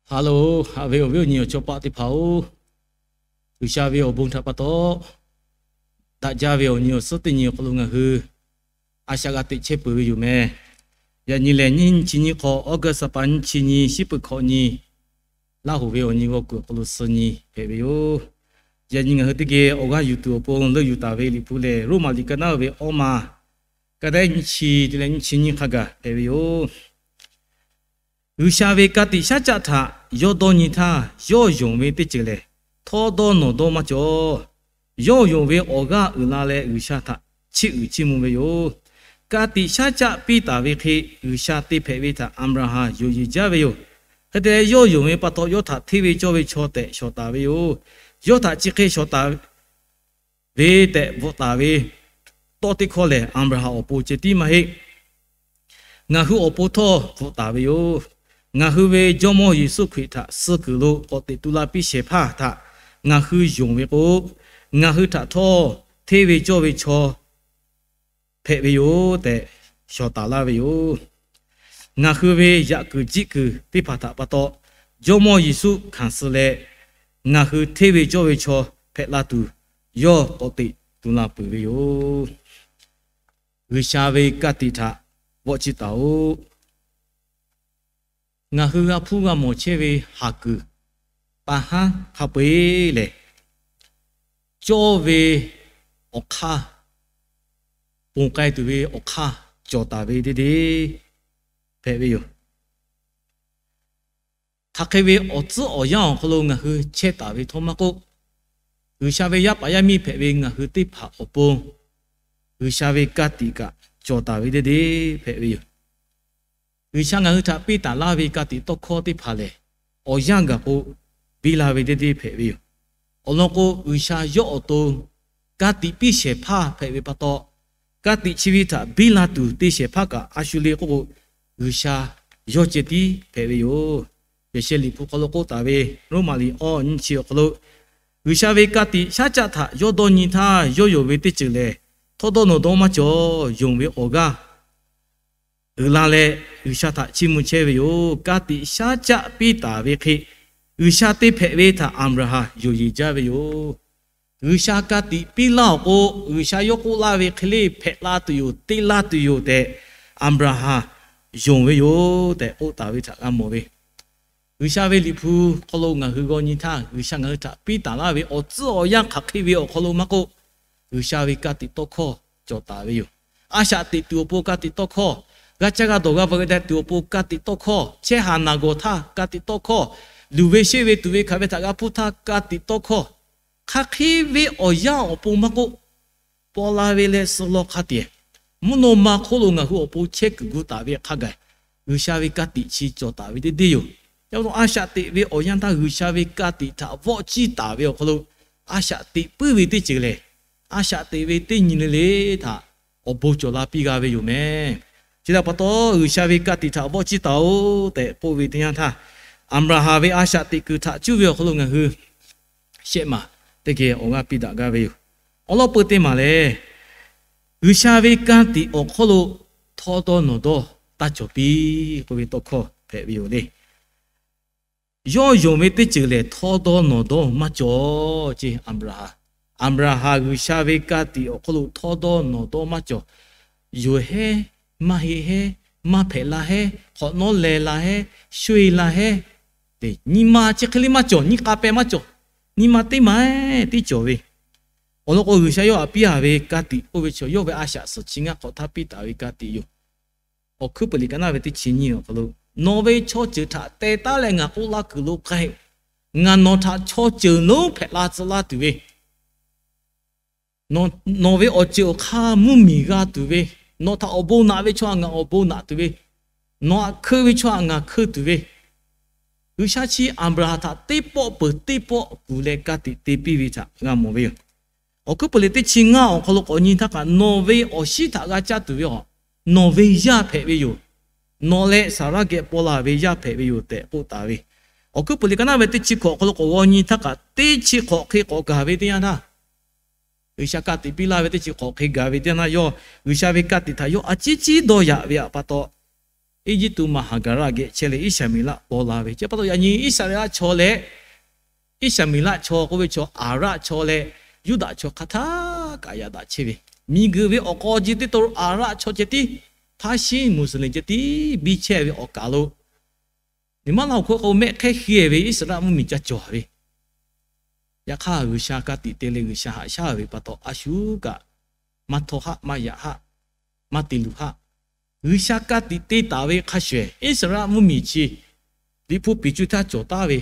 Hello, haꞈ ve awˬ viˉ awˬ nyi awˬ chawˇ paˆ teˇ hpaˍ-oˬ, G'uiˬsha ve awˬ bon htaꞈ pa taw, daꞈ jaˇ ve awˬ nyi awˬ suhˉ teˇ nyi awˬ hk'aw lo ngaˬ hui a shaꞈ g'a teꞈ chehˇ peuˬ ve yoˬ meh. Yaꞈ nyi lehˬ, nyiˇ chi nyiˇ hk'aw, August ha pa nyiˇ chi nyi, shiˉ peuˬ hkawꞈ nyi, Laˇ hoˍ ve awˬ nyi g'aw kuiˬ awˬ hk'aw lo suh nyi hpehꞈ ve yoˬ. Yaꞈ nyi ngaˬ hui teˇ geh awˬ g'aˇ yuˬ tuˬ awˬ pon leuˆ yuˬ taˍ ve Liꞈ hpu lehˬ, Roˉmaꞈ liꞈ ka naˉ ve awˇ ma, ka dehꞈ nyiˇ chi te leh nyiˇ chi nyiˇ hk'a gaˬ hpehꞈ ve yoˬ. G'uiˬsha ve ka tiꞈ shaˉ caˆ htaꞈ yawˇ dawˇ nyi htaˇ, yawˇ yonˍ ve teˇ ceuˬ lehˬ, htawˇ dawˇ nawˬ dawˇ maˇ cawˬ. Yawˇ yonˍ ve awˬ g'aˇ uiˍ la leh G'uiˬsha htaꞈ chiˇ uiˍ chiˇ mvuh ve yoˬ. Ka tiꞈ shaˉ caˆ piˇ taˍ ve hk'e, G'uiˬsha te hpehꞈ ve htaꞈ Aˍbraˍhanˍ yonˍ yeˬ jaˇ ve yoˬ. Hk'e te leh, yawˇ yonˍ ve pa taw yawˇ htaꞈ hteˇ ve cawˇ ve chaw tehꞈ shawˍ taˍ ve yoˬ. Yawˇ htaꞈ chi hk'e shawˍ taˍ ve tehꞈ bvuhꞈ taˍ ve tawˇ teˇ hkawˇ lehˬ, Aˍbraˍhanˍ awˬ pon ceh tiˉ maˇ heˆ. Ngaˬ hui awˬ pon htawˇ bvuhꞈ taˍ ve yoˬ. Ngaˬ hui ve Jawˇmawˇ Yeˍsuˆ Hkriꞈ htaꞈ suh kuiˬ lo k'awꞈ teꞈ tu la piˇ shehˍ hpaˇ htaꞈ ngaˬ hui yonˍ ve k'o, ngaˬ hui htaꞈ htawˇ hteˇ ve cawˇ ve chaw hpehꞈ ve yoˬ tehꞈ shawˍ taˍ laˇ ve yoˬ. Ngaˬ hui ve yaꞈ kuiˬ jiˆ kuiˬ teˇ hpaˍ htaꞈ pa taw, Jawˇmawˇ Yeˍsuˆ hkanˍ suh leh, ngaˬ hui hteˇ ve cawˇ ve chaw hpehꞈ la tuˬ, yawˇ k'awꞈ teꞈ tu la peuˬ ve yoˬ. G'uiˬsha ve ka tiꞈ htaꞈ vawˆ chiˇ taˍ-oꞈ. Ngaˬ hui g'a hpuˇ g'a mawˬ chehˇ ve haˍ kuiˬ pa haˉ hk'a peu-eˬ lehˬ, cawˇ ve awˬ hk'aˇ, ponˬ k'ai tuˬ ve awˬ hk'aˇ cawˬ taˍ ve deˇ deˇ hpehꞈ ve yoˬ. Hk'aˬ hk'e ve awˬ tcuhˉ awˬ yanˇ awˬ hk'aw lo ngaˬ hui chehˇ taˍ ve htawˇ maˇ k'oˆ, G'uiˬsha ve yaˇ paˍ yaˇ miˇ hpehꞈ ve ngaˬ hui teˇ hpaˍ awˬ pon, G'uiˬsha ve ka tiꞈ kaꞈ cawˬ taˍ ve deˇ deˇ hpehꞈ ve yoˬ. G'uiˬsha ngaˬ hui htaꞈ piˇ taˍ laˇ ve ka tiꞈ tawˇ hkawˇ teˇ hpaˍ lehˬ, awˬ yanˇ gaˬ k'o biˇ la ve deˇ deˇ hpehꞈ ve yoˬ. Awˬ lawn k'o, G'uiˬsha yawˇ awˬ to ka tiꞈ piˇ shehˍ hpaˇ hpehꞈ ve pa taw, ka tiꞈ chi ve htaꞈ biˇ la tuˬ te shehˍ hpaˇ kaꞈ a shu le k'oˆ k'o, G'uiˬsha yawˇ ceh tiˉ hpehꞈ ve yoˬ. Yaꞈ sheh Liꞈ hpu hk'aw lo k'oˆ taˍ ve, Roˉmaꞈ liꞈ awˇ nyiˇ chi awˬ hk'aw lo, G'uiˬsha ve ka tiꞈ shaˉ caˆ htaꞈ yawˇ dawˇ nyi htaˇ, yawˇ yonˍ ve teˇ ceuˬ lehˬ, htawˇ dawˇ nawˬ dawˇ maˇ cawˬ. Yonˍ ve awˬ g'aˇ uiˍ la leh G'uiˬsha htaꞈ chiˇ mvuh chehˇ ve yoˬ. Ka tiꞈ shaˉ caˆ piˇ taˍ ve hk'e, G'uiˬsha te hpehꞈ ve htaꞈ Aˍbraˍhanˍ yonˍ yeˬ jaˇ ve yoˬ. G'uiˬsha ka tiꞈ piˇ laˇ awˬ k'o, G'uiˬsha yawˇ k'oˆ laˇ ve hk'e le hpehꞈ la tuˬ yoˬ, te laˇ tuˬ yoˬ tehꞈ, Aˍbraˍhanˍ yonˍ ve yoˬ tehꞈ k'oˆ taˍ ve htaꞈ g'a mawˬ ve. G'uiˬsha ve Liꞈ hpu hk'aw lo ngaˬ hui g'aw nyi htaˇ, G'uiˬsha ngaˬ hui htaꞈ piˇ taˍ laˇ ve awˬ tcuhˉ awˬ yanˇ hk'aˬ hk'e ve awˬ hk'aw lo maˇ k'oˆ, G'uiˬsha ve ka tiꞈ tawˇ hkawˇ cawˬ taˍ ve yoˬ. A shaꞈ teꞈ tuˬ awˬ pon ka tiꞈ tawˇ hkawˇ, g'a caˇ g'a dawˬ g'a veuꞈ daꞈ tuˬ awˬ pon ka tiꞈ tawˇ hkawˇ, chehˇ haˍ naˬ gawˬ htaˇ ka tiꞈ tawˇ hkawˇ, luˬ ve sheˆ ve tuˬ ve hkanˍ ve htaꞈ g'a hpuˇ htaˇ ka tiꞈ tawˇ hkawˇ, hk'aˬ hk'e ve awˬ yanˇ awˬ pon maˇ k'oˆ, paw la ve leh suh law hk'a tiꞈ, mvuhˇ naw ma hk'oˆ lo ngaˬ hui awˬ pon chehˇ kuiˬ gu taˍ ve hk'a gaˬ, G'uiˬsha ve ka tiꞈ chi cawˬ taˍ ve deˇ deˇ yoˬ. Yaꞈ nyi a shaꞈ teꞈ ve awˬ yanˇ htaˇ G'uiˬsha ve ka tiꞈ htaꞈ vawˆ ciˇ taˍ ve awˬ hk'aw lo, a shaꞈ teꞈ puiˉ ve teˇ ceuˬ lehˬ, a shaꞈ teꞈ ve teˇ nyi le le htaꞈ awˬ bon cawˬ la piˇ g'a ve yoˬ meh. Chi htaꞈ pa taw, G'uiˬsha ve ka tiꞈ htaꞈ vawˆ ciˇ taˍ-oꞈ tehꞈ k'oˆ ve teˇ yanˇ htaˇ, Aˍbraˍhanˍ ve a shaꞈ teꞈ kuiˬ htaꞈ cuˇ ve awˬ hk'aw lo ngaˬ hui shehˆ maˬ teˇ geh awˬ g'aˇ piˇ daꞈ gaˇ ve yoˬ. Awˬ lawn peu teˇ maˬ lehˬ, G'uiˬsha ve ka tiꞈ awˬ hk'aw lo htawˇ dawˇ nawˬ dawˇ taˇ cawˬ piˇ k'oˆ ve tawˇ hkawˇ hpehꞈ ve yoˬ le. Yawˇ yonˍ ve teˇ ceuˬ lehˬ, htawˇ dawˇ nawˬ dawˇ maˇ cawˬ ce. Aˍbraˍhanˍ, Aˍbraˍhanˍ G'uiˬsha ve ka tiꞈ awˬ hk'aw lo htawˇ dawˇ nawˬ dawˇ maˇ cawˬ. Yonˍ hehˉ, maˇ heˆ hehˉ, maˇ hpehꞈ la hehˉ, hk'awꞈ nawˉ leh la hehˉ, sho-e la hehˉ, nyi ma chi hk'e le maˇ cawˬ, nyi k'a peh maˇ cawˬ, nyi ma teˇ ma tiˉ cawˬ ve. Awˬ lawn k'o, G'uiˬsha yawˇ htaꞈ piˇ a ve ka tiꞈ k'oˆ ve chaw, yawˇ ve a shaꞈ suhˍ chi ngaˇ hk'awꞈ htaˇ piˇ taˍ ve ka tiꞈ yoˬ. Awˬ hkuiˉ puiˍ liꞈ ka naˉ ve teˇ chi nyiˇ awˬ hk'aw lo, nawˬ ve chaw ceuˬ htaꞈ teh taˉ leh ngaˬ k'oˆ laˇ kuiˬ lo k'ai-o. Ngaˬ nawˬ htaꞈ chaw ceuˬ lonˉ hpehꞈ la tcuh laˇ tuˬ ve, nawˬ ve awˬ ceuˬ awˬ hk'aˇ mvuhˇmiˬ g'a tuˬ ve, nawˬ htaꞈ awˬ bon naꞈ ve chaw htaꞈ ngaˬ awˬ bon naꞈ tuˬ ve, nawˬ htaꞈ hkeu ve chaw htaꞈ ngaˬ hkeu tuˬ ve, G'uiˬsha chi Aˍbraˍhanˍ htaꞈ teˇ pawˆ peuˬ teˇ pawˆ kuˬ leh ka tiꞈ te piˇ ve htaꞈ g'a mawˬ ve yoˬ. Awˬ hkuiˉ puiˍ liꞈ teˇ chi ngaˇ awˬ hk'aw lo k'awꞈ nyi htaˇ kaꞈ, nawˬ ve awˬ shinˉ htaꞈ g'a caˇ tuˬ ve awˬ, nawˬ ve yaˇ hpehꞈ ve yoˬ. Nawˬ leh Saˍraˇ geh paw la ve yaˇ hpehꞈ ve yoˬ tehꞈ k'oˆ taˍ ve. Awˬ hkuiˉ puiˍ liꞈ ka naˉ ve teˇ chi hk'awꞈ awˬ hk'aw lo k'awꞈ g'aw nyi htaˇ kaꞈ, teˇ chi hk'awꞈ hk'e k'awꞈ gaˬ ve teˇ yanˇ htaˇ, G'uiˬsha ka tiꞈ piˇ laˇ ve teˇ chi hk'awꞈ hk'e gaˬ ve teˇ yanˇ htaˇ, yawˇ G'uiˬsha ve ka tiꞈ htaꞈ yawˇ a ciˉ ciˉ dawˇ yaꞈ ve pa taw, Eˇjiˇtuꞈ maˬ Haˍgaˍraˆ geh chehˇ leh Iˉsaˍmeˍlaˆ paw la ve. Chi pa taw yaꞈ nyi Iˉsaˍreˍlaˆ chaw leh Iˉsaˍmeˍlaˆ chaw k'oˆ ve chaw Aˍraˆ chaw leh Yuˇdaꞈ chaw hk'a htaˇ kaꞈ yaꞈ daꞈ chehˇ ve, miˬguiˬ ve awˬ k'aw ji teˇ to Aˍraˆ chaw ceh tiˉ, Hpaˇshiˆ Muˍsuˍlenˍ ceh tiˉ biˇ chehˇ ve awˬ kaˬ lo, nyi ma laˇ awˬ hk'oˆ k'o mehˆ hk'ehˇ heˇ ve Iˉsaˍreˍlaˆ mvuhˇmiˬ ca cawˬ ve. Yaꞈ hk'aˇ G'uiˬsha ka tiꞈ te leh G'uiˬsha haꞈ shaˉ ve pa taw a shu kaꞈ maˇ htawˇ haˆ, maˇ yaꞈ haˆ, maˇ te luˬ haˆ. G'uiˬsha ka tiꞈ te taˍ ve hk'a shuˍ shuˍ, Iˉsaˍreˍlaˆ mvuhˇmiˬ chi Liꞈ hpu piˍ co-e htaˇ cawˬ taˉ ve,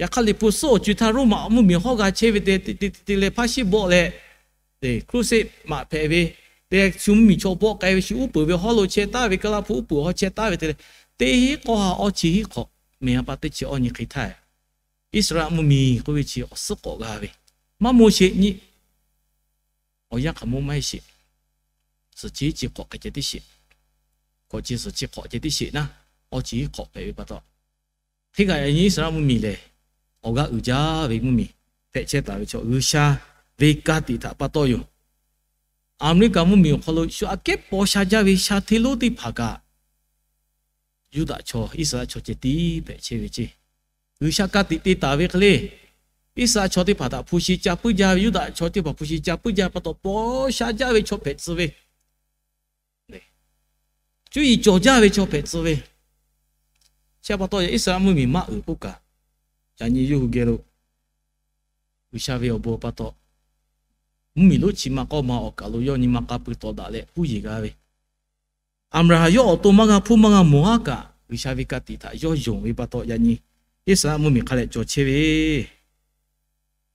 yaꞈ hk'aˇ Liꞈ hpu suhˉ awˬ co-e htaˇ Roˉmaꞈ mvuhˇmiˬ hawˉ g'a chehˇ ve te te te leh Hpaˇshiˆ bawˆ leh, crusade maꞈ hpehꞈ ve, te shu mvuhˇmiˬ chaw bawˆ k'ai ve, shu uˉ peunˍ ve hawˉ lo chehˇ taˉ ve, Kaˇlaˇ hpu uˉ peunˍ hawˉ chehˇ taˉ ve te leh, teˇ hinˉ k'awˇ ha awˇ chi hinˉ hk'awꞈ mehˬ a pa teˇ chi awˇ nyi hk'e htaˇ, Iˉsaˍreˍlaˆ mvuhˇmiˬ k'oˆ ve chi awˬ suhˉ k'awꞈ g'a ve, maˇ moˇ sheˍ nyi. Awˬ yanˇ hk'aˬ moˇ maˇ heˆ sheˍ. Suhˍ chi chi hk'awꞈ hk'e ceh tiˉ sheˍ. Hk'awꞈ chi suhˍ chi hk'awꞈ ceh tiˉ sheˍ naˉ, awˇ chi hiˉ hk'awꞈ hpehꞈ ve pa taw, hk'e kaꞈ yaꞈ nyi Iˉsaˍreˍlaˆ mvuhˇmiˬ lehˬ, awˬ g'aˇ uiˍ jaˇ ve mvuhˇmiˬ hpehꞈ chehˇ taˍ ve chaw, G'uiˬsha ve ka tiꞈ htaꞈ pa taw yoˬ. Aˍmeˍriˆkaˍ mvuhˇmiˬ awˬ hk'aw lo shu aꞈ kehˉ paw sha jaˇ ve sha hteˇ lonˉ teˇ hpaˍ kaꞈ, Yuˇdaꞈ chaw, Iˉsaˍreˍlaˆ chaw ceh tiˉ hpehꞈ chehˇ ve ceˇ. G'uiˬsha ka tiꞈ te taˍ ve hk'e le, Iˉsaˍreˍlaˆ chaw teˇ hpaˍ htaꞈ hpu shi ca puiˉ jaˇ ve, Yuˇdaꞈ chaw teˇ hpaˍ hpu shi ca puiˉ jaˇ pa taw, paw sha jaˇ ve chaw hpehꞈ tcuh ve, cuˇ yiˍ cawˬ jaˇ ve chaw hpehꞈ tcuh ve. Chi pa taw yaꞈ Iˉsaˍreˍlaˆ mvuhˇmiˬ maˇ uiˍ k'oˆ kaꞈ, yaꞈ nyi yawˇ hui geh lo G'uiˬsha ve awˬ bon pa taw, mvuhˇmiˬ lonˉ chi ma k'awˇ ma awˬ kaˬ lo yawˇ nyi ma k'a pui tawˍ daꞈ leh huˉ yeˬ g'a ve, Aˍbraˍhanˍ yawˇ awˬ to maˇ g'a hpuˇ maˇ g'a mawˬ haˉ kaꞈ, G'uiˬsha ve ka tiꞈ htaꞈ yawˇ yonˍ ve pa taw yaꞈ nyi Iˉsaˍreˍlaˆ mvuhˇmiˬ hk'a dehꞈ cawˬ chehˇ ve,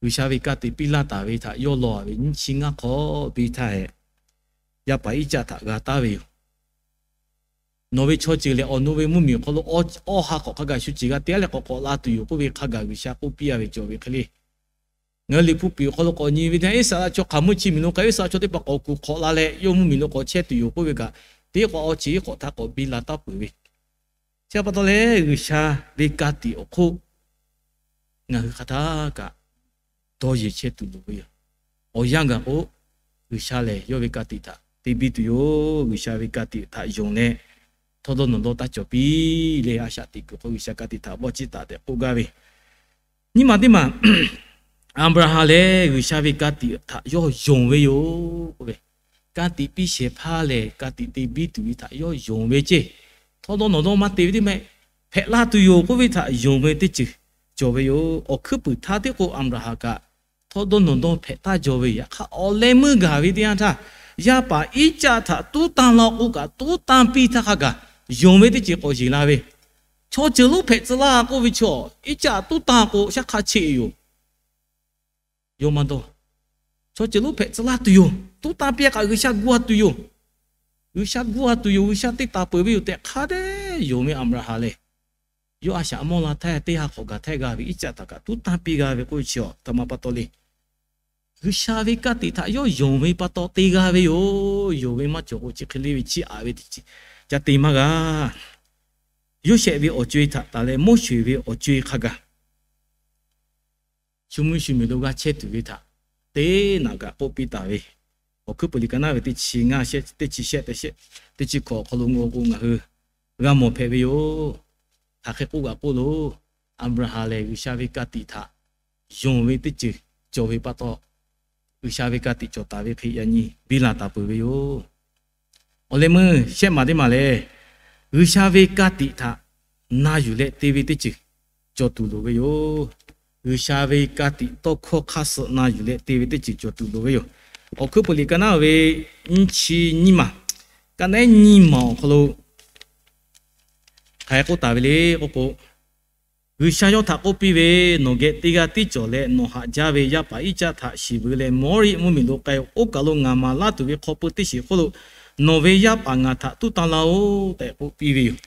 G'uiˬsha ve ka tiꞈ piˇ laˇ taˍ ve htaꞈ yawˇ lawˬ ve nyiˇ chi ngaˇ hk'awꞈ biˇ htaˇ hehꞈ, yaˇ paˍ Iˉcaˆ htaꞈ g'a taˉ ve yoˬ. Nawˬ ve chaw ceuˬ lehˬ, awˬ nu ve mvuhˇmiˬ awˬ hk'aw lo awˇ ha k'awꞈ hk'a gaˬ shu ceuˬ g'a te leh k'awꞈ k'awꞈ la tuˬ yoˬ k'oˆ ve hk'a gaˬ G'uiˬsha k'oˆ piˇ a ve cawˬ ve hk'e le. Ngaˬ hui Liꞈ hpu piˍ awˬ hk'aw lo k'awꞈ nyi ve teˇ yanˇ, Iˉsaˍreˍlaˆ chaw hk'aˬ meuˇ chi miˬ lo k'ai, Iˉsaˍreˍlaˆ chaw teˇ hpaˍ k'awꞈ kuˬ hk'awꞈ la leh yawˇ mvuhˇmiˬ lo k'awꞈ chehˇ tuˬ yoˬ k'oˆ ve kaꞈ, teˇ k'awꞈ awˇ chi k'awꞈ htaˇ k'awꞈ biˇ la taˉ peuˬ ve. Chi pa taw leh, G'uiˬsha ve ka tiꞈ awˬ hk'oˆ ngaˬ hui hk'aˬ htaˇ kaꞈ dawˇ yeˬ chehˇ tuˬ loˍ ve yoˬ. Awˬ yanˇ gaˬ k'o, G'uiˬsha lehˬ yawˇ ve ka tiꞈ htaꞈ te biˇ tuˬ yoˬ. G'uiˬsha ve ka tiꞈ htaꞈ yonˍ leh, htawˇ dawˇ nawˬ dawˇ taˇ cawˬ piˇ leh, a shaꞈ teꞈ kuiˬ hk'aw G'uiˬsha ka tiꞈ htaꞈ vawˇ ciˇ taˍ tehꞈ k'oˆ gaˇ ve, nyiˇ maˬ teˇ maˬ, Aˍbraˍhanˍ lehˬ G'uiˬsha ve ka tiꞈ htaꞈ yawˇ yonˍ ve yoˬ k'oˆ ve, ka tiꞈ piˇ shehˍ hpaˇ lehˬ ka tiꞈ te biˇ tuˬ ve htaꞈ yawˇ yonˍ ve ceˇ. Htawˇ dawˇ nawˬ dawˇ maˇ te ve teˇ maˇ hpehꞈ la tuˬ yoˬ k'oˆ ve htaꞈ yonˍ ve teˇ ceuˬ cawˬ ve yoˬ. Awˬ hkuiˉ puiˍ htaˇ tiˉ k'o Aˍbraˍhanˍ kaꞈ htawˇ dawˇ nawˬ dawˇ hpehꞈ taˇ jaw ve, yaꞈ hk'aˇ awˬ leh meuˇ gaˬ ve teˇ yanˇ htaˇ, yaˇ paˍ Iˉcaˆ htaꞈ tuˉ tanˇ laˇ k'oˆ kaꞈ tuˉ tanˇ piˇ htaˇ hk'a gaˬ yonˍ ve teˇ ceuˬ k'awꞈ yeˬ la ve, chaw ceuˬ lonˉ hpehꞈ tcuh laˇ k'oˆ ve chaw, Iˉcaˆ tuˉ tanˇ k'o shaˉ hk'a cheˆ yoˬ. Yawˇ maˇ dawˇ. Chaw ceuˬ lonˉ hpehꞈ tcuh laˇ tuˬ yoˬ. Tuˉ tanˇ piˇ kaꞈ G'uiˬsha gu a tuˬ yoˬ. G'uiˬsha gu a tuˬ yoˬ. G'uiˬsha teˇ taˍ peuˬ ve yoˬ tehꞈ hk'a dehꞈ yonˍ ve Aˍbraˍhanˍ lehˬ, yawˇ a shaꞈ mawˇ la htaˇ teˇ ha hk'awꞈ gaˬ htaˇ g'a ve Iˉcaˆ htaꞈ kaꞈ tuˉ tanˇ piˇ g'a ve k'oˆ ve chi a htoꞈ ma pa taw le. G'uiˬsha ve ka tiꞈ htaꞈ yawˇ yonˍ ve pa taw te g'a ve yoˬ. Yonˍ ve maˇ cawˬ k'o chi hk'e le ve chiˇ aꞈ ve teˇ ceuˬ ca te maˇ g'a. Yoˇsehꞈ ve awˬ co-e htaꞈ taˍ leh Moˉseˍ ve awˬ co-e hk'a gaˬ shu mvuhˇ shu miˬ lo g'a chehˇ tuˬ ve htaꞈ teˇ naꞈ kaꞈ k'oˆ piˇ taˍ ve, Awˬ hkuiˉ puiˍ liꞈ ka naˉ ve teˇ chi ngaˇ shehˆ, teˇ chi shehˆ, teˇ shehˆ, teˇ chi hkawꞈ awˬ hk'aw lo ngaw k'o ngaˬ hui g'a mawˬ hpehꞈ ve yoˬ. Hk'aˬ hk'e k'oˆ g'a k'oˆ lo, Aˍbraˍhanˍ lehˬ G'uiˬsha ve ka tiꞈ htaꞈ yonˍ ve teˇ ceuˬ cawˬ ve pa taw, G'uiˬsha ve ka tiꞈ cawˬ taˍ ve hk'e yaꞈ nyi biˇ la taˍ peuˬ ve yoˬ. Awˬ leh meuˇ shehˆ maˬ teˇ maˬ lehˬ, G'uiˬsha ve ka tiꞈ htaꞈ na yuˬ leh te ve teˇ ceuˬ cawˬ tuˬ loˍ ve yoˬ. G'uiˬsha ve ka tiꞈ tawˇ hkawˇ hk'aˇ suh na yuˬ leh te ve teˇ ceuˬ cawˬ tuˬ loˍ ve yoˬ. Awˬ hkuiˉ puiˍ liꞈ ka naˉ ve nyiˇ chi nyiˇ maˬ, ka naˉ nyiˇ maˬ awˬ hk'aw lo hk'aˬ hk'e k'oˆ taˍ ve le k'oˆ k'o, G'uiˬsha yawˇ htaꞈ k'oˆ piˇ ve, Nawˬ geh teˇ g'aˇ tiˉ cawˬ leh nawˬ haꞈ jaˇ ve yaˇ paˍ Iˉcaˆ htaꞈ shiˍ veu leh Mawˇriˆ mvuhˇmiˬ lo k'ai-o. Oˇ kaˬ lo ngaˬ maˍ laˇ tuˬ ve hk'aw pui teˇ shiˍ hk'oˆ lo nawˬ ve yaˇ paˍ ngaˬ htaꞈ tuˉ tanˇ laˇ-oˆ tehꞈ k'oˆ piˇ ve yoˬ.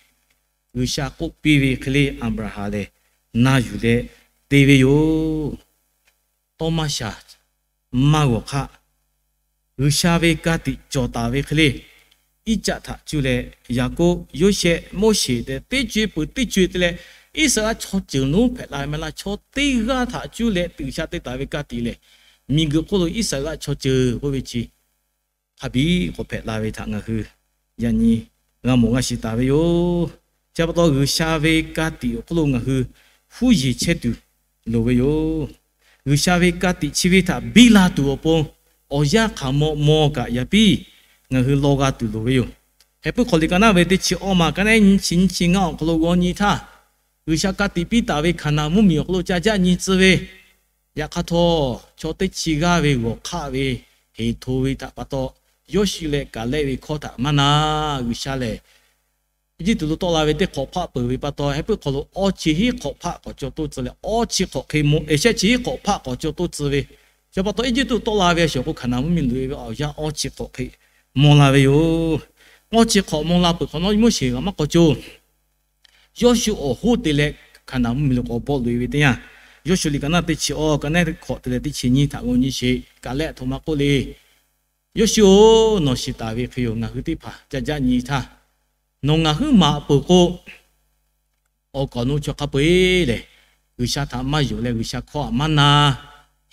G'uiˬsha k'oˆ piˇ ve hk'e le Aˍbraˍhanˍ lehˬ na yuˬ leh te ve yoˬ. Tawˇ maˇ shaˍ maˇ g'awˬ hk'aˆ, G'uiˬsha ve ka tiꞈ cawˬ taˍ ve hk'e le, Iˉcaˆ htaꞈ cuˇ leh Yaˍkoˆ, Yoˇsehꞈ, Moˉseˍ tehꞈ teˇ co-e peuˬ teˇ co-e te leh, Iˉsaˍreˍlaˆ chaw ceuˬ lonˉ hpehꞈ la ve maˇ heˆ laˇ, chaw teˇ g'aˇ htaꞈ cuˇ leh G'uiˬsha te taˍ ve ka tiꞈ lehˬ, miˬguiˬ hk'oˆ lo Iˉsaˍreˍlaˆ chaw ceuˬ k'oˆ ve chi hk'a biˇ k'awꞈ hpehꞈ la ve htaꞈ ngaˬ hui yaꞈ nyi g'a mawˬ g'a shiˍ taˍ ve yoˬ. Chi pa taw G'uiˬsha ve ka tiꞈ awˬ hk'oˆ lo ngaˬ hui huˉ yeˬ chehˇ tuˬ loˍ ve yoˬ. G'uiˬsha ve ka tiꞈ chi ve htaꞈ biˇ la tuˬ awˬ pon awˬ yanˇ hk'aˬ maw maw kaꞈ yaꞈ piˇ ngaˬ hui law g'a tuˬ loˍ ve yoˬ. Heh puiˉ hk'aw liꞈ ka naˉ ve teˇ chi awˇ ma ka naˉ nyiˇ chi nyiˇ chi ngaˇ awˬ hk'aw lo g'aw nyi htaˇ, G'uiˬsha ka tiꞈ piˇ taˍ ve Hkaˍnanˍ mvuhˇmiˬ awˬ hk'aw lo ca jaˆ nyi tcuh ve, yaꞈ hk'aˇ htawˇ chaw teˇ chi g'aˇ ve g'awˬ hk'aˆ ve heˍ hto ve htaꞈ pa taw, Yawˇshuˆ leh Kaˍlehˆ ve hkawˇ htaꞈ maˇ na. G'uiˬsha lehˬ Eˇjiˇtuꞈ lo tawˆ la ve teˇ hk'awꞈ hpaˆ peuˬ ve pa taw, heh puiˉ hk'aw lo awˇ chi hiˉ hk'awꞈ hpaˆ k'awꞈ caw toˇ tcuh leh, awˇ chi hk'awꞈ hk'e mvuh, eˍ shehˆ chi hiˉ hk'awꞈ hpaˆ k'awꞈ caw toˇ tcuh ve, chi pa taw Eˇjiˇtuꞈ tawˆ la ve a shuˍ awˬ k'o Hkaˍnanˍ mvuhˇmiˬ loꞈ-e ve awˬ yanˇ awˇ chi hk'awꞈ hk'e mvuh la ve yoˬ. Awˇ chi hk'awꞈ mvuh la peuˬ hk'awꞈ nawˉ Moˉseˍ g'a maˇ k'awꞈ co. Yawˇshuˆ awˬ hoˉ te leh Hkaˍnanˍ mvuhˇmiˬ lo k'awꞈ bawˆ loꞈ-e ve teˇ yanˇ, Yawˇshuˆ liꞈ ka naˉ teˇ chi awˇ ka naˉ hk'awꞈ te leh teˇ chi nyiˇ htaꞈ g'aw nyi sheˍ. Kaˍlehˆ htoꞈ ma k'oˆ le, Yawˇshuˆ-oˬ, nawˬ shiˍ taˍ ve hk'e yoˬ. Ngaˬ hui teˇ hpaˍ ca jaˆ nyi htaˇ, nawˬ ngaˬ huiˉ maꞈ peuˬ k'o, awˬ kaˍ awˬ nu chaw hk'a peu-eˬ lehˬ G'uiˬsha htaꞈ maˇ yonˍ leh G'uiˬsha hkawˇ htaꞈ maˇ na,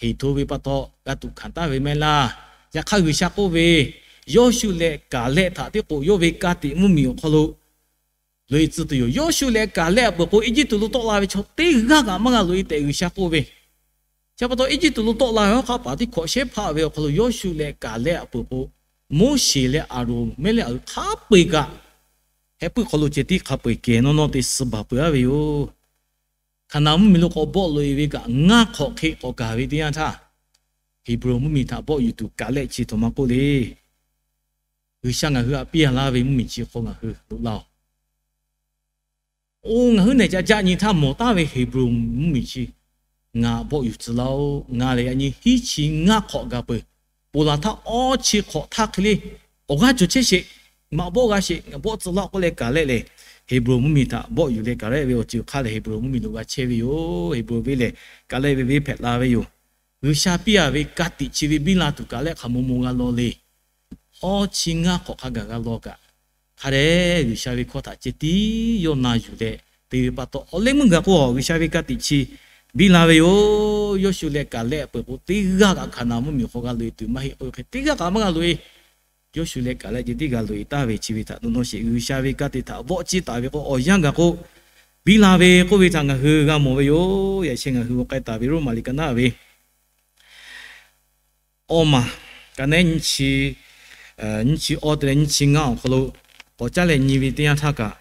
heˍ hto ve pa taw g'a tuꞈ hkanˍ taˍ ve mehˆ laˇ. Yaꞈ hk'aˇ G'uiˬsha k'oˆ ve, Yawˇshuˆ leh Kaˍlehˆ htaꞈ tiˉ k'o yawˇ ve ka tiꞈ mvuhˇmiˬ awˬ hk'aw lo loꞈ-e tcuh tuˬ yoˬ. Yawˇshuˆ leh Kaˍlehˆ a peuˬ k'o Eˇjiˇtuꞈ lo tawˆ la ve chaw teˇ g'aˇ kaꞈ maˇ g'a loꞈ-e tehꞈ G'uiˬsha k'oˆ ve, chi pa taw Eˇjiˇtuꞈ lo tawˆ la ve hawˉ hk'aˆ paˍ teˇ hkawꞈ shehˉ hpaˆ ve awˬ hk'aw lo Yawˇshuˆ leh Kaˍlehˆ a peuˬ k'o, Moˉseˍ leh Aˍronˍ mehˉ leh a hui hk'a peu-eˬ kaꞈ, heh puiˉ hk'aw lo ceh tiˉ hk'a peu-eˬ kehˬ nawˇ nawˇ te suh baˬ peuˬ-a ve yoˬ. Hkaˍnanˍ mvuhˇmiˬ lo k'awꞈ bawˆ loꞈ-e ve kaꞈ ngaˇ hk'awꞈ hk'e k'awꞈ gaˬ ve teˇ yanˇ htaˇ, Heˍbronˍ mvuhˇmiˬ htaꞈ bawˆ yuˬ tuˬ Kaˍlehˆ chi htoꞈ ma k'oˆ le, G'uiˬsha ngaˬ hui htaꞈ piˇ laˇ ve mvuhˇmiˬ chi hk'aw ngaˬ hui loꞈ laˇ-oˬ. Oˇ, ngaˬ huiˉ nehˬ ca jaˆ nyi htaˇ mawˬ taˍ ve Heˍbronˍ mvuhˇmiˬ chi ngaˬ bawˆ yuˬ tcuh laˇ-oˆ. Ngaˬ lehˬ yaꞈ nyi hiˉ chi ngaˇ hk'awꞈ gaˬ peuˬ. Ponˬ laˬ htaˇ awˇ chi hk'awꞈ htaˇ hk'e le awˬ g'aˇ cawˬ chehˇ sheˍ. Maꞈ bawˆ g'a sheˍ, ngaˬ bawˆ tcuh laˇ k'oˆ leh Kaˍlehˆ lehˬ Heˍbronˍ mvuhˇmiˬ htaꞈ bawˆ yuˬ leh Kaˍlehˆ ve awˬ ceuˬ hk'a lehˬ Heˍbronˍ mvuhˇmiˬ lo g'a chehˇ ve yoˬ. Heˍbronˍ venˇ lehˬ Kaˍlehˆ ve venˇ hpehꞈ la ve yoˬ. G'uiˬsha piˇ-a ve ka tiꞈ chi ve biˇ la tuˬ kaꞈ lehˆ hk'aˬ maw maw g'a law le. Awˇ chi ngaˇ hk'awꞈ hk'a gaˬ g'a law kaꞈ, hk'a dehꞈ G'uiˬsha ve hkawˇ htaꞈ ceh tiˉ yawˇ na yuˬ leh te ve pa taw, awˬ leh meuˇ gaˬ k'o G'uiˬsha ve ka tiꞈ chi biˇ la ve yoˬ. Yawˇshuˆ leh Kaˍlehˆ peuˬ k'o teˇ g'aˇ kaꞈ Hkaˍnanˍ mvuhˇmiˬ hk'aw g'a loꞈ-e tuˬ maˇ heˆ k'oˆ ve hk'e, teˇ g'aˇ kaꞈ maˇ g'a loꞈ-e. Yawˇshuˆ leh Kaˍlehˆ ceh tiˉ g'a loꞈ-e taˍ ve chi ve htaꞈ dawˇ nawˇ sheˍ. G'uiˬsha ve ka tiꞈ htaꞈ vawˆ ciˇ taˍ ve k'o awˬ yanˇ gaˬ k'o biˇ la ve k'oˆ ve htaꞈ ngaˬ hui g'a mawˬ ve yoˬ. Yaꞈ sheh ngaˬ hui g'a k'ai taˍ ve Roˉmaꞈ liꞈ ka naˉ ve awˇ maˬ, ka naˉ nyiˇ chi, nyiˇ chi awˇ te leh nyiˇ chi ngaˇ awˬ hk'aw lo k'awꞈ caˉ leh nyi ve teˇ yanˇ htaˇ kaꞈ,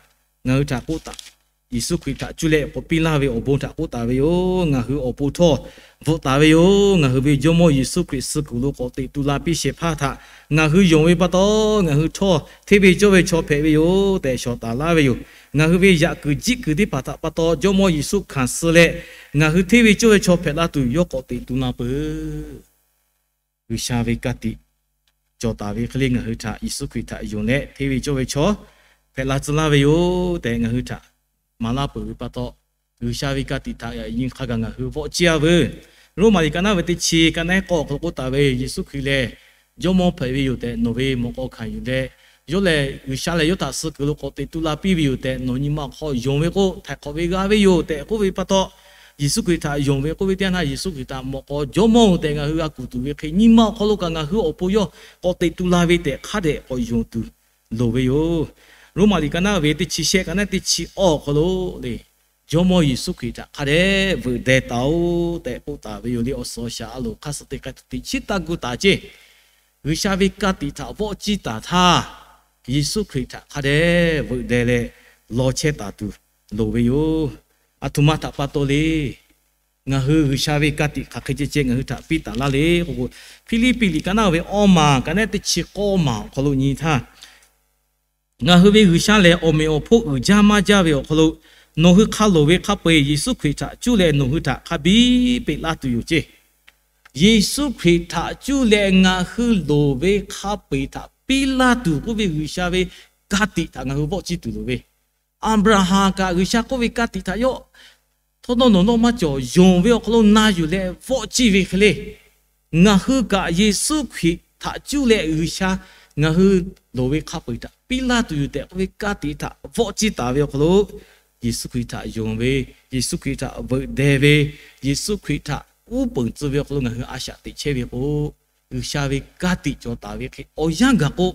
ngaˬ hui htaꞈ k'oˆ taˍ, Yeˍsuˆ Hkriꞈ htaꞈ cuˇ leh k'awꞈ piˇ laˇ ve awˬ bon htaꞈ k'oˆ taˍ ve yoˬ. Ngaˬ hui awˬ pon htawˇ bvuhꞈ taˍ ve yoˬ. Ngaˬ hui ve Jawˇmawˇ Yeˍsuˆ Hkriꞈ suh kuiˬ lo k'awꞈ teꞈ tu la piˇ shehˍ hpaˇ htaꞈ ngaˬ hui yonˍ ve pa taw, ngaˬ hui htawˇ hteˇ ve cawˇ ve chaw hpehꞈ ve yoˬ tehꞈ shawˍ taˍ laˇ ve yoˬ. Ngaˬ hui ve yaꞈ kuiˬ jiˆ kuiˬ teˇ hpaˍ htaꞈ pa taw Jawˇmawˇ Yeˍsuˆ hkanˍ suh leh, ngaˬ hui hteˇ ve cawˇ ve chaw hpehꞈ la tuˬ yawˇ k'awꞈ teꞈ tu la peuˬ. G'uiˬsha ve ka tiꞈ cawˬ taˍ ve hk'e le ngaˬ hui htaꞈ Yeˍsuˆ Hkriꞈ htaꞈ yonˍ leh hteˇ ve cawˇ ve chaw hpehꞈ la tcuh laˇ ve yoˬ tehꞈ ngaˬ hui htaꞈ maˍ laˇ peuˬ ve pa taw, G'uiˬsha ve ka tiꞈ htaꞈ yaꞈ nyi hk'a gaˬ ngaˬ hui vawˆ ciˇ-a veuˬ. Roˉmaꞈ liꞈ ka naˉ ve teˇ chi ka naˉ k'awˇ awˬ hk'aw lo k'oˆ taˍ ve, Yeˍsuˆ Hkriꞈ lehˬ Jawˇmawˇ hpehꞈ ve yoˬ tehꞈ nawˬ ve mawꞈ k'aw hkanˍ yuˬ leh, yawˇ lehˬ G'uiˬsha lehˬ yawˇ htaꞈ suh kuiˬ lo k'awꞈ teꞈ tu la piˇ ve yoˬ tehꞈ nawˬ nyi ma awˬ hk'aw yonˍ ve k'o, htaiˍ hk'awꞈ ve g'a ve yoˬ tehꞈ k'oˆ ve pa taw, Yeˍsuˆ Hkriꞈ htaꞈ yonˍ ve k'oˆ ve teˇ yanˇ htaˇ Yeˍsuˆ Hkriꞈ htaꞈ mawꞈ k'aw Jawˇmawˇ-oˬ tehꞈ ngaˬ hui g'a kuˬ tuˬ ve hk'e nyi ma awˬ hk'aw lo kaꞈ ngaˬ hui awˬ pon yawˇ k'awꞈ teꞈ tu la ve tehꞈ hk'a dehꞈ k'awꞈ yonˍ tuˬ loˍ ve yoˬ. Roˉmaꞈ liꞈ ka naˉ ve teˇ chi shehˆ ka naˉ teˇ chi awˇ awˬ hk'aw lo le, Jawˇmawˇ Yeˍsuˆ Hkriꞈ htaꞈ hk'a dehꞈ veuꞈ deh taˍ-oˬ tehꞈ k'oˆ taˍ ve yoˬ le. Awˬ suhˍ awˬ shaˍ a loˍ hk'aˇ suh teˇ k'ai tuˬ teꞈ chiˉ taˇ gu taˍ ceˇ. G'uiˬsha ve ka tiꞈ htaꞈ vawˆ ciˇ taˍ htaˇ, Yeˍsuˆ Hkriꞈ htaꞈ hk'a dehꞈ veuꞈ deh leh law chehˇ taˍ tuˬ loˍ ve yoˬ. Aˬ htoꞈ ma htaꞈ pa taw le. Ngaˬ hui G'uiˬsha ve ka tiꞈ hk'aˬ hk'e ceh ceh ngaˬ hui htaꞈ piˇ taˍ laˇ le k'o, Hpiˇliˇpiˆ liꞈ ka naˉ ve awˇ maˬ ka naˉ teˇ chi k'awˇ maˬ awˬ hk'aw lo nyi htaˇ, ngaˬ hui ve G'uiˬsha lehˬ awˬ meꞈ awˬ hponˇ uiˍ jaˇ maˇ jaˇ ve awˬ hk'aw lo, nawˬ hui hk'a loˍ ve hk'a peu-eˬ Yeˍsuˆ Hkriꞈ htaꞈ cuˇ leh nawˬ hui htaꞈ hk'a biˇ peꞈ laˇ tuˬ yoˬ ceˇ. Yeˍsuˆ Hkriꞈ htaꞈ cuˇ leh ngaˬ hui loˍ ve hk'a peu-eˬ htaꞈ piˇ laˇ tuˬ k'oˆ ve G'uiˬsha ve ka tiꞈ htaꞈ ngaˬ hui vawˆ ciˇ tuˬ loˍ ve, Aˍbraˍhanˍ kaꞈ G'uiˬsha k'oˆ ve ka tiꞈ htaꞈ yawˇ htawˇ nawˇ nawˬ nawˇ maˇ cawˬ yonˍ ve awˬ hk'aw lo na yuˬ leh vawˆ ciˇ ve hk'e le, ngaˬ hui kaꞈ Yeˍsuˆ Hkriꞈ htaꞈ cuˇ leh G'uiˬsha ngaˬ hui loˍ ve hk'a peu-eˬ htaꞈ piˇ laˇ tuˬ yoˬ tehꞈ k'oˆ ve ka tiꞈ htaꞈ vawˆ ciˇ taˍ ve awˬ hk'aw lo, Yeˍsuˆ Hkriꞈ htaꞈ yonˍ ve, Yeˍsuˆ Hkriꞈ htaꞈ veuꞈ deh ve, Yeˍsuˆ Hkriꞈ htaꞈ uˉ peunˍ tcuh ve awˬ hk'aw lo ngaˬ hui a shaꞈ teꞈ chehˇ ve k'o, G'uiˬsha ve ka tiꞈ cawˬ taˍ ve hk'e awˬ yanˇ gaˬ k'o,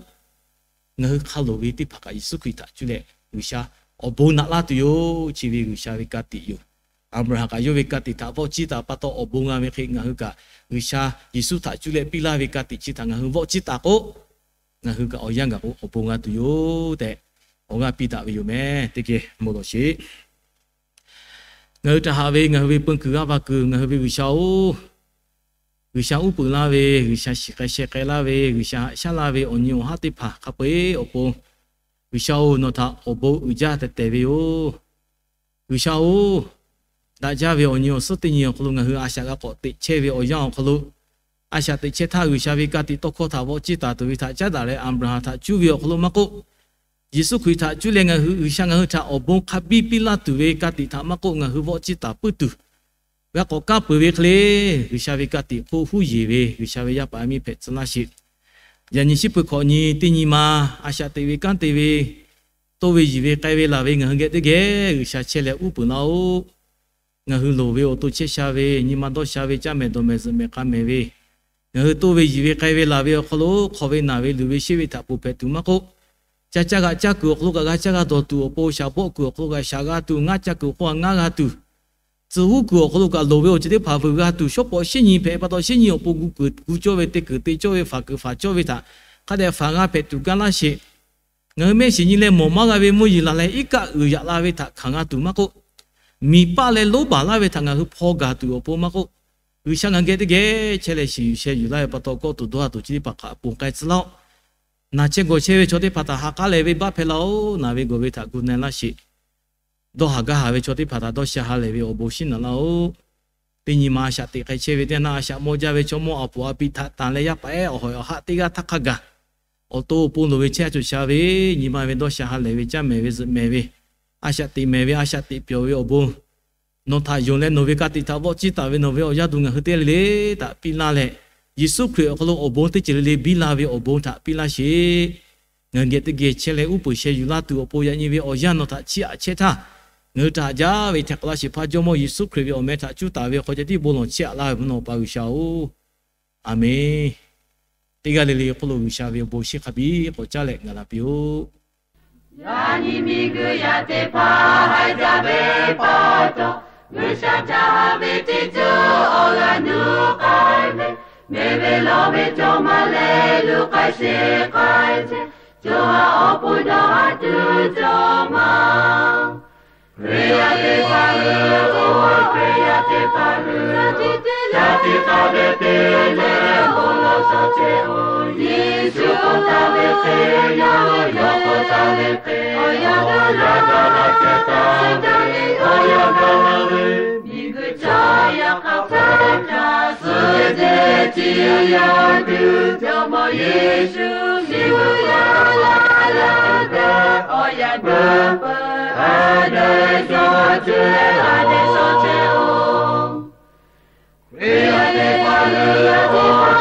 Ngaˬ hui hk'a loˍ ve teˇ hpaˍ kaꞈ Yeˍsuˆ Hkriꞈ htaꞈ cuˇ leh G'uiˬsha awˬ bon naꞈ laˇ tuˬ yoˬ. Chi ve G'uiˬsha ve ka tiꞈ yoˬ. Aˍbraˍhanˍ kaꞈ yawˇ ve ka tiꞈ htaꞈ vawˆ ciˇ taˍ pa taw awˬ bon g'a ve hk'e, ngaˬ hui kaꞈ G'uiˬsha Yeˍsuˆ htaꞈ cuˇ leh piˇ laˇ ve ka tiꞈ chi htaꞈ ngaˬ hui vawˆ ciˇ taˍ k'o, ngaˬ hui kaꞈ awˬ yanˇ gaˬ k'o awˬ bon g'a tuˬ yoˬ tehꞈ, awˬ g'aˇ piˇ daꞈ ve yoˬ meh. Teˇ geh bon lawˬ sheˍ. Ngaˬ hui htaꞈ haꞈ ve ngaˬ hui ve peu kuiˬ g'aˇ va kuiˬ, ngaˬ hui ve G'uiˬsha-oˬ, G'uiˬsha uˉ peunˍ laˇ ve, G'uiˬsha shiˍ k'ai sheh k'ai laˇ ve, G'uiˬsha haꞈ shaˉ laˇ ve awˬ nyi awˬ haˉ teˇ hpaˍ hk'a peu-eˬ awˬ pon, G'uiˬsha-oˬ, nawˬ htaꞈ awˬ bon uiˍ jaˇ tehꞈ tehˬ ve yoˬ. G'uiˬsha-oˬ, daꞈ jaˇ ve awˬ nyi awˬ suhˉ teˇ nyi awˬ hk'aw lo ngaˬ hui a shaꞈ g'a k'awꞈ teꞈ chehˇ ve awˬ yanˇ awˬ hk'aw lo, a shaꞈ teꞈ chehˇ htaˇ G'uiˬsha ve ka tiꞈ tawˇ hkawˇ htaꞈ vawˆ ciˇ taˍ tuˬ ve htaꞈ caˉ daꞈ leh Aˍbraˍhanˍ htaꞈ cuˇ ve awˬ hk'aw lo maˇ k'oˆ, Yeˍsuˆ Hkriꞈ htaꞈ cuˇ leh ngaˬ hui G'uiˬsha ngaˬ hui htaꞈ awˬ bon hk'a biˇ piˇ laˇ tuˬ ve ka tiꞈ htaꞈ maˇ k'oˆ, ngaˬ hui vawˆ ciˇ taˍ puiˉ tuˬ g'a k'awꞈ kaˇ peuˬ ve hk'e le, G'uiˬsha ve ka tiꞈ hk'oˆ huˉ yeˬ ve G'uiˬsha ve yaˇ paˍ yaˇ miˇ hpehꞈ tcuh laˇ sheˍ. Yaꞈ nyi shiˉ peuˬ hkawꞈ nyi teˇ nyi ma a shaꞈ teꞈ ve kanˉ te ve, toˇ ve yiˬ ve k'ai ve laˬ ve ngaˬ hui geh teˇ geh G'uiˬsha chehˇ leh uˉ peunˍ laˇ-oˆ. Ngaˬ hui loˍ ve awˬ to chehˇ sha ve, nyi ma dawˇ sha ve, caˇ mehˍ dawˬ mehˍ zuhꞈ mehˍ k'a mehˍ ve, ngaˬ hui toˇ ve yiˬ ve k'ai ve laˬ ve awˬ hk'aw lo hk'aw ve naˬ ve luˬ ve sheˆ ve htaꞈ ponˬ hpehꞈ tuˬ maˇ k'oˆ, ca caˇ g'a caˇ kuiˬ awˬ hk'aw lo kaꞈ g'a caˇ g'a dawˬ tuˬ awˬ pon, shaˍ bawˆ kuiˬ awˬ hk'aw lo kaꞈ shaˍ g'a tuˬ, ngaˇ caˇ kuiˬ awˬ hk'aw lo ngaˇ g'a tuˬ, tcuh huˉ kuiˬ awˬ hk'aw lo kaꞈ loˍ ve awˬ ceuˬ teˇ hpaˍ veuꞈ g'a tuˬ, shawˉ pawꞈ shinˉ nyi hpehꞈ pa taw shinˉ nyi awˬ pon gu kuiˬ gu cawˇ ve, te kuiˬ te cawˇ ve, faˍ kuiˬ faˍ cawˇ ve htaꞈ hk'a dehꞈ faˍ g'a hpehꞈ tuˬ gaˇ laˇ sheˍ. Ngaˬ hui mehˆ shiˍ nyi leh mawˬ maˇ g'a ve mvuhˇ yeˬ laˬ leh iˉ kaˆ uiˍ yaꞈ la ve htaꞈ hkanˍ g'a tuˬ maˇ k'oˆ, miˬ paˆ leh lonˉ baˬ laˇ ve htaꞈ ngaˬ hui hpaw gaˬ tuˬ awˬ pon maˇ k'oˆ, G'uiˬsha ngaˬ hui geh teˇ geh chehˇ leh shiˍ yuˬ sheh yuˬ laˇ ve pa taw, kawˆ tuˬ dawˇ ha tuˬ chi teˇ hpaˍ hk'a ponˬ k'ai tcuh laˇ-oˆ. Naˬ chehˇ gawˬ chehˇ ve chaw teˇ hpaˍ htaꞈ ha k'aˉ leh venˇbaˆ hpehˇ laˇ-oˆ. Naˬ ve gawˬ ve htaꞈ gu na laˇ sheˍ. Dawˇ haˍ gaˇ haˍ ve chaw teˇ hpaˍ htaꞈ dawˇ sha ha lehˬ ve awˬ bon shinˉ naꞈ laˇ-oˆ. Teˇ nyi ma a shaꞈ teꞈ k'ai chehˇ ve teˇ naˆ a shaꞈ mawˇ jaˇ ve chaw mawˇ a poˍ a piꞈ htaꞈ tanˬ leh yaˇ paˍ ehˉ awˬ hawehꞈ awˬ haˆ teˇ g'aˇ htaˇ hk'a gaˬ, awˬ to awˬ pon loˍ ve chehˇ a cawˬ sha ve, nyi ma ve dawˇ sha ha lehˬ ve, caˇ mehˍ ve zuhꞈ mehˍ ve, a shaꞈ teꞈ mehˍ ve, a shaꞈ teꞈ pyawˬ ve awˬ bon, nawˬ htaꞈ yonˍ leh nawˬ ve ka tiꞈ htaꞈ vawˆ ciˇ taˍ ve nawˬ ve awˬ yaˇ duˬ ngaˬ hui teˇ g'aˇ le le htaꞈ piˇ laˇ leh, Yeˍsuˆ Hkriꞈ awˬ hk'aw lo awˬ bon teˇ ceuˬ le le biˇ la ve awˬ bon htaꞈ piˇ laˇ sheˍ. Ngaˬ hui geh teˇ geh chehˇ leh uˉ peunˍ sheh yuˬ laˇ tuˬ awˬ pon yaꞈ nyi ve awˬ yanˇ nawˬ htaꞈ chiˇ aꞈ chehˇ htaˇ, ngaˬ hui htaꞈ jaˇ ve hteꞈ k'awꞈ laˇ shehˍ hpaˇ Jawˇmawˇ Yeˍsuˆ Hkriꞈ ve awˬ meh htaꞈ cuˇ taˍ ve hk'aw ceh tiˉ bon lawˬ chehˇ aꞈ laˇ ve mvuhˇ naw Awˬ pa G'uiˬsha-oˬ, Aˍmenˬ. Teˇ g'aˇ le le hk'oˆ lo G'uiˬsha ve awˬ bon shinˉ hk'a biˇ k'awꞈ caˇ leh gaˬ la piˇ-oˆ. Yaꞈ nyi miˬguiˬ yaˇ teˇ hpaˍ haiˬ jaˇ ve pa taw, G'uiˬsha htaꞈ haꞈ ve teˇ ceuˬ awˬ g'aˇ nuˇ k'ai ve, mehˬ ve lawˬ ve cawˬ ma leh luˬ k'ai sheˍ k'ai chehˇ, co ha awˬ pon dawˇ haˍ tuˬ cawˬ ma. Hkriꞈ yaˇ teˇ hpaˍ hui, Hkriꞈ yaˇ teˇ hpaˍ hui, shaˍ tiꞈ taˍ ve te leh bon lawˬ shaˍ chehˇ-oˬ. Yeˍsuˆ k'oˆ taˍ ve hk'e, yaˇ hui yawˇ k'oˆ taˍ ve hk'e, awˬ yanˇ gaˬ la chehˇ taˍ ve, awˬ yanˇ gaˬ la ve, miˬguiˬ chaw yaˇ hk'a peu-eˬ htaꞈ suh deˇ ce yaˇ tuˬ, Jawˇmawˇ Yeˍsuˆ miˬguiˬ yaˇ la la ve, awˬ yanˇ gaˬ peuˬ. Haꞈ daꞈ ve chaw cuˇ leh haꞈ dehꞈ shaw chehˇ-oˬ. Hkriꞈ yaˇ teˇ hpaˍ hui,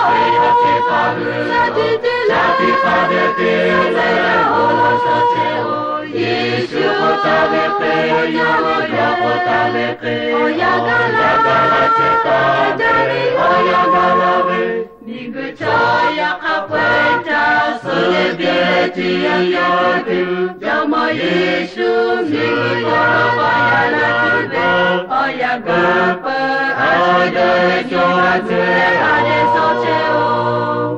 Hkriꞈ yaˇ teˇ hpaˍ hui, shaˍ tiꞈ taˍ ve te leh bon lawˬ shaˍ chehˇ-oˬ. Yeˍsuˆ k'oˆ taˍ ve hk'e, yaˇ hui yawˇ k'oˆ taˍ ve hk'e, awˬ yanˇ gaˬ la chehˇ taˍ ve, awˬ yanˇ gaˬ la ve, miˬguiˬ chaw yaˇ hk'a peu-eˬ htaꞈ suh deˇ ce yaˇ tuˬ, Jawˇmawˇ Yeˍsuˆ miˬguiˬ yaˇ la la tuˬ ve, awˬ yanˇ gaˬ peuˬ. Haꞈ daꞈ ve chaw cuˇ leh haꞈ dehꞈ shaw chehˇ-oˬ.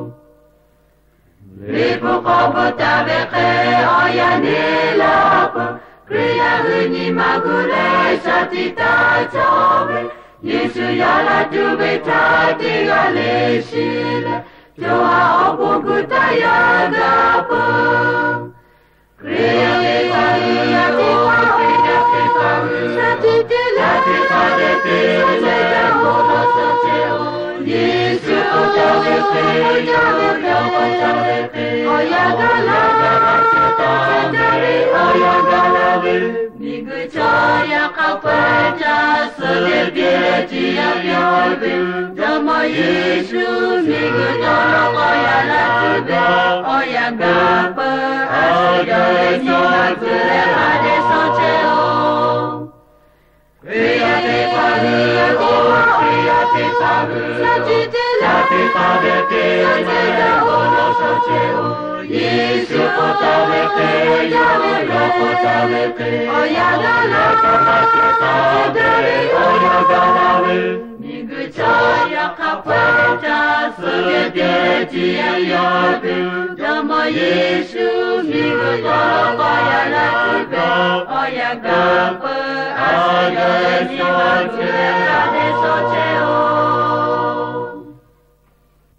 Liꞈ hpu hk'aw bvuhꞈ taˍ ve hk'e, awˬ yanˇ neˇ la peuˬ. Hkriꞈ yaˇ hui nyi ma gu leh shaˍ tiꞈ taˍ cawˇ ve, Yeˍsuˆ yaˇ la tuˬ ve htaꞈ teˇ g'aˇ le shiˍ leh, co ha awˬ pon gu taˇ yaˇ gaˬ peuˬ. Hkriꞈ yaˇ teˇ hpaˍ hui, Hkriꞈ yaˇ teˇ hpaˍ hui, shaˍ tiꞈ taˍ ve te leh bon lawˬ shaˍ chehˇ-oˬ. Yeˍsuˆ k'oˆ taˍ ve hk'e, yaˇ hui yawˇ k'oˆ taˍ ve hk'e, awˬ yanˇ gaˬ la chehˇ taˍ ve, awˬ yanˇ gaˬ la ve, miˬguiˬ chaw yaˇ hk'a peu-eˬ htaꞈ suh deˇ ce yaˇ tuˬ, Jawˇmawˇ Yeˍsuˆ miˬguiˬ yaˇ la k'awꞈ yaˇ la tuˬ ve, awˬ yanˇ gaˬ peuˬ. Haꞈ daꞈ ve chaw cuˇ leh haꞈ dehꞈ shaw chehˇ-oˬ. Hkriꞈ yaˇ teˇ hpaˍ hui, Hkriꞈ yaˇ teˇ hpaˍ hui, shaˍ tiꞈ taˍ ve te leh bon lawˬ shaˍ chehˇ-oˬ. Yeˍsuˆ k'awꞈ taˍ ve hk'e, yawˇ ve k'awꞈ taˍ ve hk'e, awˬ yanˇ gaˇ la, awˬ yanˇ gaˇ la ve, miˬguiˬ chaw yaꞈ hk'aˇ hpawˇ caˇ suh ve teˇ ceuˬ yaˇ tuˬ, Jawˇmawˇ Yeˍsuˆ miˬguiˬ chaw k'awꞈ yaꞈ la tuˬ ve, awˬ yanˇ gaˇ peuˬ a shaꞈ yaˇ ve nyi ma tuˬ ve